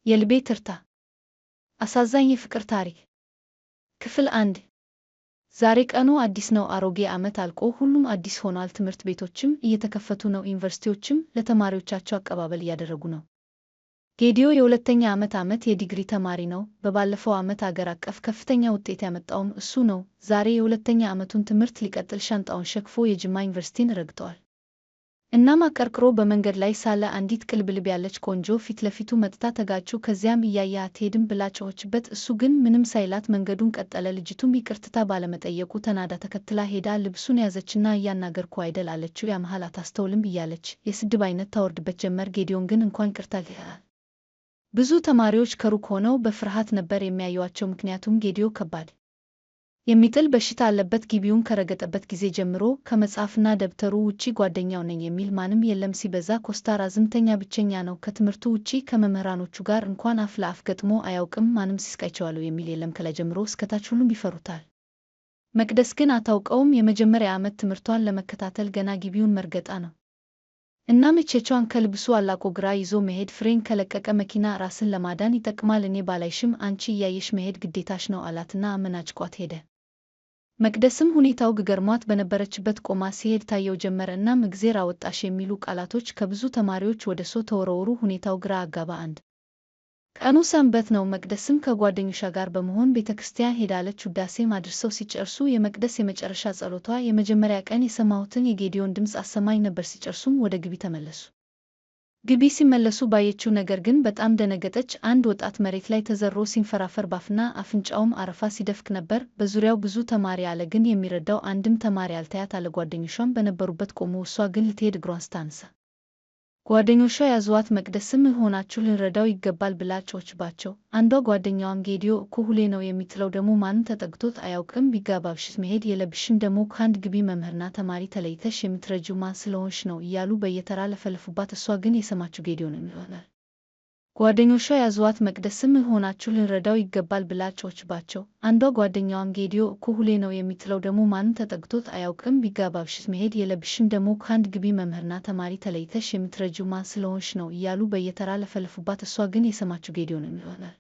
የልቤ ትርታ አሳዛኝ የፍቅር ታሪክ ክፍል 1። ዛሬ ቀኑ አዲስ ነው። አሮጌ ዓመት አልቆ ሁሉም አዲስ ሆኗል። ትምህርት ቤቶችም እየተከፈቱ ነው። ዩኒቨርሲቲዎችም ለተማሪዎቻቸው አቀባበል እያደረጉ ነው። ጌዲዮ የሁለተኛ ዓመት የዲግሪ ተማሪ ነው። በባለፈው ዓመት አገር አቀፍ ከፍተኛ ውጤት ያመጣውም እሱ ነው። ዛሬ የሁለተኛ ዓመቱን ትምህርት ሊቀጥል ሻንጣውን ሸክፎ የጅማ ዩኒቨርሲቲን ረግጧል። እናም አቀርቅሮ በመንገድ ላይ ሳለ አንዲት ቅልብልብ ያለች ቆንጆ ፊት ለፊቱ መጥታ ተጋጩ። ከዚያም እያየ አትሄድም ብላ ጮኸችበት። እሱ ግን ምንም ሳይላት መንገዱን ቀጠለ። ልጅቱም ይቅርታ ባለመጠየቁ ተናዳ ተከትላ ሄዳ ልብሱን ያዘችና እያናገርኩ አይደል አለችው። ያመሃል አታስተውልም እያለች የስድብ አይነት ታወርድበት ጀመር። ጌዲዮን ግን እንኳን ይቅርታ። ብዙ ተማሪዎች ከሩቅ ሆነው በፍርሃት ነበር የሚያዩዋቸው። ምክንያቱም ጌዲዮ ከባድ የሚጥል በሽታ አለበት። ግቢውን ከረገጠበት ጊዜ ጀምሮ ከመጽሐፍና ደብተሩ ውጪ ጓደኛው ነኝ የሚል ማንም የለም። ሲበዛ ኮስታራ፣ ዝምተኛ፣ ብቸኛ ነው። ከትምህርቱ ውጪ ከመምህራኖቹ ጋር እንኳን አፍ ለአፍ ገጥሞ አያውቅም። ማንም ሲስቃይቸዋለሁ የሚል የለም። ከላይ ጀምሮ እስከታች ሁሉም ይፈሩታል። መቅደስ ግን አታውቀውም። የመጀመሪያ ዓመት ትምህርቷን ለመከታተል ገና ግቢውን መርገጣ ነው። እናም እቼቿን ከልብሱ አላቆ ግራ ይዞ መሄድ ፍሬን ከለቀቀ መኪና ራስን ለማዳን ይጠቅማል። እኔ ባላይሽም አንቺ እያየሽ መሄድ ግዴታሽ ነው አላትና አመናጭቋት ሄደ። መቅደስም ሁኔታው ገርሟት በነበረችበት ቆማ ሲሄድ ታየው ጀመረ። እናም እግዜር አወጣሽ የሚሉ ቃላቶች ከብዙ ተማሪዎች ወደ እሷ ተወረወሩ። ሁኔታው ግራ አጋባ። አንድ ቀኑ ሰንበት ነው። መቅደስም ከጓደኞቿ ጋር በመሆን ቤተክርስቲያን ሄዳለች። ውዳሴም አድርሰው ሲጨርሱ የመቅደስ የመጨረሻ ጸሎቷ የመጀመሪያ ቀን የሰማሁትን የጌዲዮን ድምፅ አሰማኝ ነበር። ሲጨርሱም ወደ ግቢ ተመለሱ። ግቢ ሲመለሱ ባየችው ነገር ግን በጣም ደነገጠች። አንድ ወጣት መሬት ላይ ተዘርሮ ሲንፈራፈር ባፍና አፍንጫውም አረፋ ሲደፍቅ ነበር። በዙሪያው ብዙ ተማሪ አለ፣ ግን የሚረዳው አንድም ተማሪ አልታያት አለ። ጓደኞቿም በነበሩበት ቆሙ። እሷ ግን ልትሄድ እግሯን ስታነሳ ጓደኞቿ ያዙዋት። መቅደስም ሆናችሁ ልንረዳው ይገባል ብላ ጮኸችባቸው። አንዷ ጓደኛዋም ጌዲዮ እኮ ሁሌ ነው የሚጥለው፣ ደግሞ ማንም ተጠግቶት አያውቅም፣ ቢጋባብሽት መሄድ የለብሽም፣ ደግሞ ከአንድ ግቢ መምህርና ተማሪ ተለይተሽ የምትረጂው ማን ስለሆንሽ ነው እያሉ በየተራ ለፈለፉባት። እሷ ግን የሰማችው ጌዲዮ ነው ይሆናል። ጓደኞቿ ያዙዋት። መቅደስም ሆናችሁ ልንረዳው ይገባል ብላ ጮኸችባቸው። አንዷ ጓደኛዋም ጌዲዮ እኮ ሁሌ ነው የሚጥለው፣ ደግሞ ማንም ተጠግቶት አያውቅም፣ ቢጋባብሽት መሄድ የለብሽም፣ ደግሞ ከአንድ ግቢ መምህርና ተማሪ ተለይተሽ የምትረጂው ማን ስለሆንሽ ነው እያሉ በየተራ ለፈለፉባት። እሷ ግን የሰማችው ጌዲዮ ነው ይሆናል።